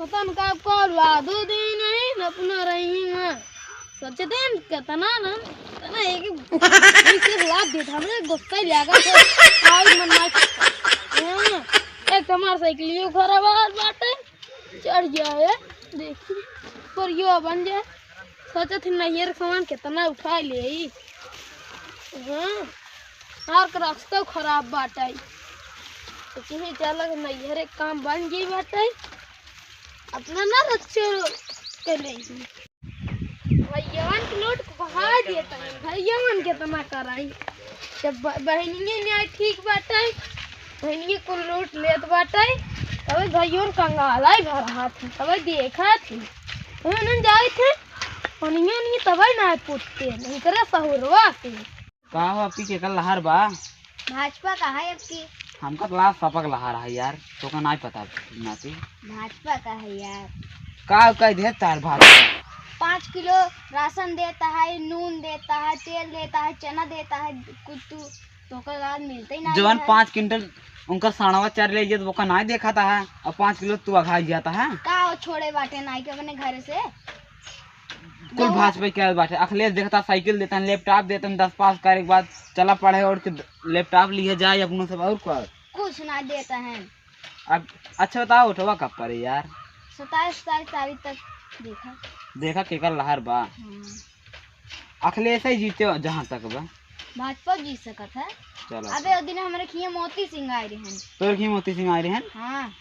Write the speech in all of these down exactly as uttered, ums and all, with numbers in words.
पता न का, का औलादो दे नहीं, न अपना रही हैं। सोचते हैं, कितना ना, कितना एक, एक, एक लात देता, हमरे गुस्सा ही लगा था। आज मन ना, हाँ, एक तो हमार साइकिलियो खराब बाटे, चढ़ गया है, देखी, पर यो बन जाए। सोचत ही नैहर सामान कितना उठा ले। हाँ, हर के रास्ता खराब बाटे। तो कहीं चल नैहर एक काम बन गई बाटे। अपना ना रक्षो कर ले। भैयावन के लोट को बहा देता है। भैयावन कितना कराई। जब ब-, बहनिये न्याय ठीक बाटे, बहनिये कुल लूट लेत बाटे, तबे भैयोन कंगालाई भर हाथ है, तबे देखा थी, तबे उन्हन जाए थे, उन्हें नहीं तबे ना पूछते, नहीं करे सहुरवा से। का हो, अबकी केकर लहर बा? भाजपा का है अबकी। हमका क्लास सपक लहर है यार, तोका नाय पता नाती। भाजपा का है यार। का कह दे तार भाजपा? पाँच किलो राशन देता है, नून देता है, तेल देता है, चना देता है, कुछ तू तोका लाभ मिलते ही ना जवन है। पाँच क्विंटल उनका साणवा चार ले जात, ओका नाय देखा था, और पाँच किलो तू अघाई जाता है। का वो छोड़े बाटे नाई के अपने घर से? कुल तो भाजपा के बाटे। अखिलेश देखता साइकिल देता है, लैपटॉप देता है, दस पास करे के बाद चला पढ़े और के लैपटॉप लिए जाए अपनों सब और का। कुछ ना देता है। अब अच्छा बताओ, उठवा कब पड़े यार? सत्ताईस, सत्ताईस तारीख तक देखा। देखा केकर लहर बा। हम्म। अखिलेश ही जीते जहाँ तक बा। भाजपा जीत सकत है। चलो। अबे ओ दिन हमरे खिए मोती सिंह आए रहन। तोर खिए मोती सिंह आए रहन? हाँ।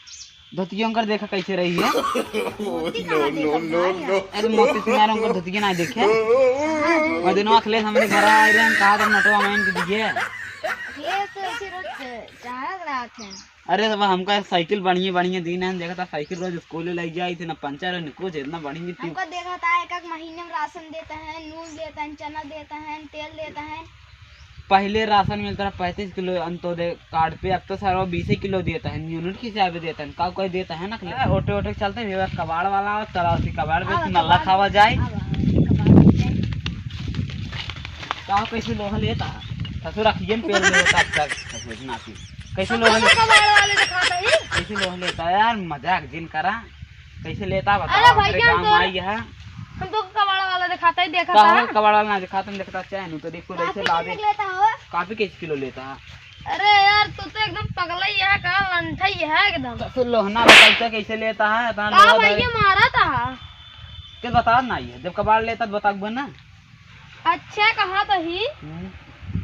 धोतिया उनकर देखा कैसे रही है। मोती कहाँ देखा भाई? अरे मोती सिंह आए रहन, उनकर धोतिया ना देखे। हाँ। वो दिन अखिलेश हमरे घर आए रहन, कहा था नटवा माइन के दिए। ये तो ऐसे रोज चाहत रहत हैं। अरे, अब हमका साइकिल बढ़िया, बढ़िया दीन है, देखता साइकिल रोज स्कूल लग जाई थे, ना पंचर है, ना कुछ, इतना बढ़िया थी। हमका देखता है, एक, एक महीने में राशन देता है, नून देता है, चना देता है, तेल देता है। पहले राशन मिलता रहा पैंतीस किलो अंत्योदय कार्ड पे, अब तो सारा बीस ही किलो देता है, यूनिट के हिसाब से देता है, का कोई देता है ना, ओटे ओटे चलते हैं, कबाड़ वाला और चला उसी कबाड़ पे हाँ, नल्ला कबाड़ खावा जाए। हाँ, कबाड़ पे जाए। का कैसे लोहा लेता है? ससुर अखियन पेल में होता अब तक, ससुर नाती। कैसे तो लोहा कहाँ लेता? कबाड़ वाले दिखाता है? कैसे लोहा लेता है यार? मजाक जिन करा। कैसे लेता बता? अरे भाई, हमरे क्या गाँव तो में आई है। हम तो कबाड़ वाला दिखाता ही देखा का था। हो कबाड़ वाला ना दिखाता, हम देखता चाहे नहीं तो देखो कैसे लादे। लेता हो? काफी कैसे किलो लेता है? अरे यार, तू तो एकदम पगला ही है, का लंठा ही है एकदम। ससुर लोहना बताता कैसे लेता है, इतना का लोहा भाई धरे। ये मारा था? के बता ना ये, जब कबाड़ लेता तो बताबे ना। अच्छा, कहा तो ही। हम्म।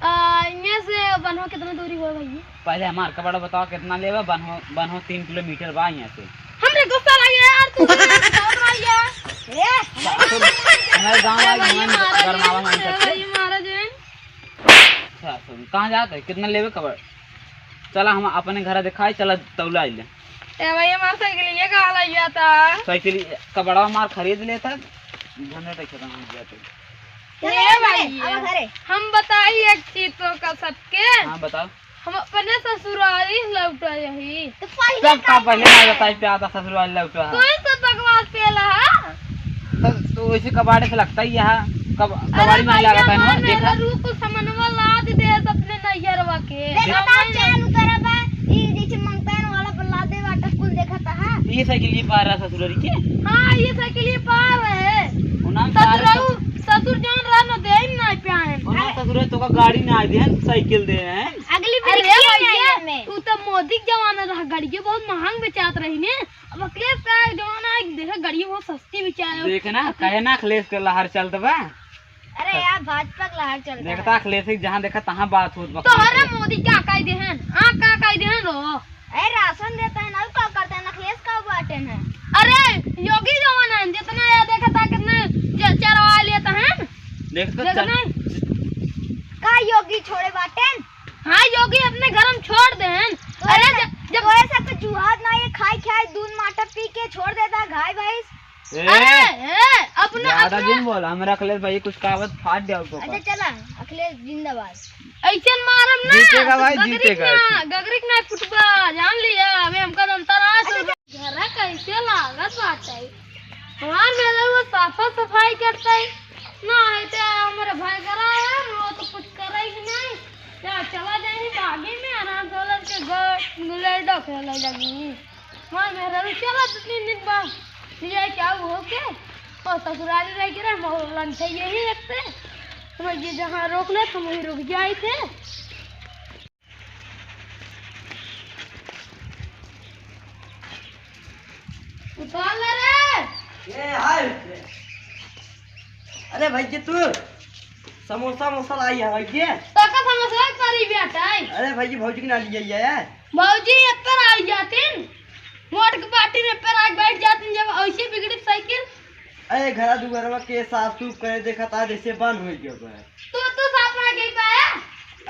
आ, यहाँ से बनवा कितना दूरी हुआ भैया? पहले हमार कबाड़ बताओ कितना लेवा, बनवा, बनवा तीन किलोमीटर बा यहाँ से। हमरे गुस्सा लगे यार, तू तो यार बताओ तो भैया। ए, हमारे गाँव ए, वाले भैया हमें मारा गरमावा जी, मार ए, सकते। भैया मारा जी। अच्छा, सुन, कहाँ जात है? कितना लेवे कबाड़? चला हम अपने घर दिखाई, चला तौला आइले। ए भैया, हमार साइकिल ये कहाँ लग गया था? साइकिल कबाड़वा मार खरीद लेता, झंझट है खत्म हो जाते। ए चलो, भाई, अब घरे। हम बताई एक चीज तो का सबके। हाँ, बताओ। हम अपने ससुरारी लौट आए ही। तो पहले सब का काहे पहले ना बताए? बताई, प्यार था ससुराल लौट रहा। तू ही सब बकवास पेला है। तो, तो वैसे कबाड़े से लगता ही है। कब-, अरे कबाड़ी में भैया, लगा था ना, हमार देखा? मेहरारू कुल समनवा लाद दे अपने नैहरवा के। देखा देखा था, भाई। चैन उतरा बा, ई जैसे मंगतैन वाला पर लादे बाटा कुल देखा था, हाँ? ये साइकिल ये पार रहा ससुरारी के? हाँ, ये साइकिल ये पार रहे। वो नाम सारे ससुरारू, सब ससुर जौन रहा न दे ही ना प्यान। वो नाम ससुर तो का गाड़ी ना दे हैं, साइकिल दे हैं। अगली अरे बिरिया भैया, में। तू तो मोदी के जमाना रहा, गाड़ी के बहुत महंग बेचात रही ने। अब अखिलेश का जमाना है, देखा गाड़ी बहुत सस्ती बेचाए। देख ना, कहे ना अखिलेश के लहर चलत बा। अरे यार, भाजपा के लहर चलता देखता है। अखिलेश के जहाँ देखा तहाँ बात होत बा। तोहरा मोदी क्या कह दे हैं? हाँ, का कह दे हैं रो? अरे राशन देता है ना, का करता है? अखिलेश का बाटे हैं? अरे योगी जवान है, जितना यार देखा था कितना च-, चरवा लेता है। देख तो देखा चल। नहीं? का योगी छोड़े बाटे? हाँ, योगी अपने घर में छोड़ दे हैं। तो अरे ऐसा, जब, जब तो ऐसा कुछ जुहाद ना, ये खाई खाई दूध माटा पी के छोड़ देता है गाय भैंस। ए, अरे, ए, अपना, ज्यादा अपना जिन बोल, हम रख ले भाई, कुछ कहावत फाट जाओ तो अच्छा, का। चला, अखिलेश जिंदाबाद। ऐसन मारम ना, जीतेगा भाई, गगरिक जीतेगा ना, ऐसे। गगरिक ना फुटबा, जान लिया, अबे हमका जनता ना अच्छा, सुन। घरा कैसे लागत बाटे? हमार मेरे वो साफा सफाई करते ना, आते हमारे भाई करा है, वो तो कुछ करे ही नहीं। क्या चला जाए बागी में, आराम से उधर के गो-, गुलेडो खेले लगी। मार मेहरारू चला दो तीन दिन बाद। ले जाए क्या वो हो के? और ससुराल रह के रहे, मौलान थे यही एक पे। हम ये जहाँ रोक ले, हम वहीं रुक जाए थे। उतार ले रे। ए, हाय। अरे भाई जी, तू समोसा वमोसा लाई है भाई जी? तो का समोसा एक बारी भी आता है? अरे भाई जी, भौजी के ना लिए है। भौजी एक पर आई जाती। मोट के पार्टी में पर आज बैठ जाती जब ऐसे बिगड़ी साइकिल। अरे घरा दुआरवा के साफ सूफ करे देखा था जैसे बंद हो गया बा। तू, तू साफ ना कर पाया?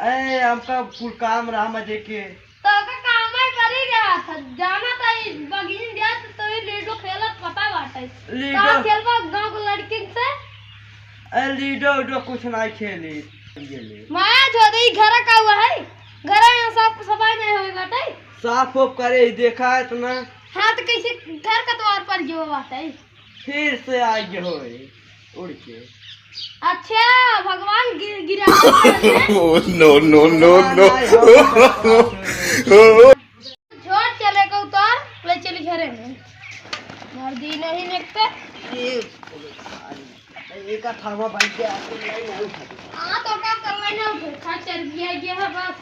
अरे हमका कुल काम रहा मजे के। तो का काम ही करी रहा था, जाना था ई बगिन जात तो ई लूडो खेलत पता बाटे। लूडो? का खेलबा गाँव के लड़किन से? अरे लूडो उडो कुछ ना खेली, खेली। माया जो दे घर का हुआ है, घर में साफ सफाई नहीं होई बाटे। साफ ओफ करे ही देखा इतना। हाँ तो कैसे घर का द्वार पर जो बाटे? फिर से आ गए होए उड़ के। अच्छा, भगवान गिर-, गिरा No, no, no, no। झोर चले के उतार, ले चली घरे में। मर्दी नहीं निकते। ये, ये का थामा भाई के आके नहीं, नहीं उठा। हाँ, तो का कर लेना उठे? खा चल गया, ये है बस।